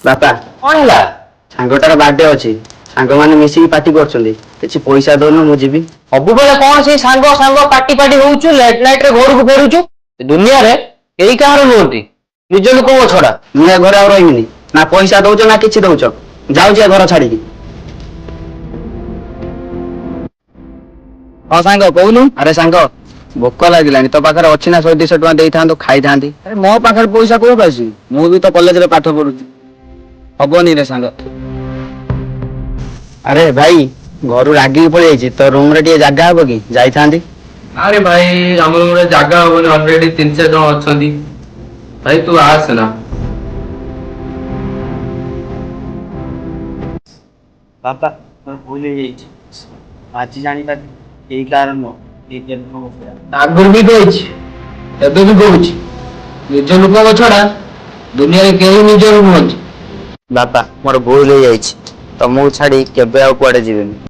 ବାପା, କଣ ହେଲା? ସାଙ୍ଗଟାର ବାର୍ଥଡେ ଅଛି, ସାଙ୍ଗମାନେ ମିଶିକି ପାର୍ଟି କରୁଛନ୍ତି, କିଛି ପଇସା ଦଉନ, ମୁଁ ଯିବି। ସବୁବେଳେ କଣ ସେଇ ସାଙ୍ଗ ସାଙ୍ଗ ପାର୍ଟି ପାର୍ଟି ହଉଛୁ, ଲେଟ୍ ନାଇଟ୍ ରେ ଘରକୁ ଫେରୁଛୁ। ଏ ଦୁନିଆରେ କେହି କାହାର ନୁହନ୍ତି ନିଜ ଲୋକଙ୍କ ଛଡା। ମୁଁ ଏ ଘରେ ଆଉ ରହିବିନି, ନା ପଇସା ଦଉଛ ନା କିଛି ଦଉଛ, ଯାଉଛି ଏ ଘର ଛାଡିକି। ହଁ ସାଙ୍ଗ, କହୁନୁ। ଆରେ ସାଙ୍ଗ, ଭୋକ ଲାଗିଲାଣି, ତୋ ପାଖରେ ଅଛି ନା 100-200 ଟଙ୍କା ଦେଇଥାନ୍ତୁ, ଖାଇଥାନ୍ତି। ଆରେ ମୋ ପାଖରେ ପଇସା କୋଉଠୁ ଆସିବ? ମୁଁ ବି ତ କଲେଜରେ ପାଠ ପଢୁଛି, ହବନି ରେ ସାଙ୍ଗ। ଆରେ ଭାଇ, ଘରୁ ରାଗିକି ପଳେଇ ଯାଇଛି, ତୋ ରୁମ ରେ ଟିକେ ଜାଗା ହବ କି, ଯାଇଥାନ୍ତି। ଆରେ ଭାଇ, ଆମର ଗୋଟେ ଜାଗା ହବନି, ଅଲରେଡି 3-4 ଜଣ ଅଛନ୍ତି। ଭାଇ, ତୁ ଆସେ ନା। ବାପା, ମୋର ଭୁଲ ହେଇଯାଇଛି, ଆଜି ଜାଣିପାରିଲି ଏଇ କାରଣ ନୁହଁ, ଏଇ। ଆଗରୁ ବି କହିଛି, ଏବେ ବି କହୁଛି, ନିଜ ଲୋକଙ୍କ ଛଡା ଦୁନିଆରେ କେହି ନିଜର ନୁହନ୍ତି। ବାପା, ମୋର ଭୁଲ ହେଇଯାଇଛି, ତମକୁ ଛାଡି କେବେ ଆଉ କୁଆଡେ ଯିବିନି।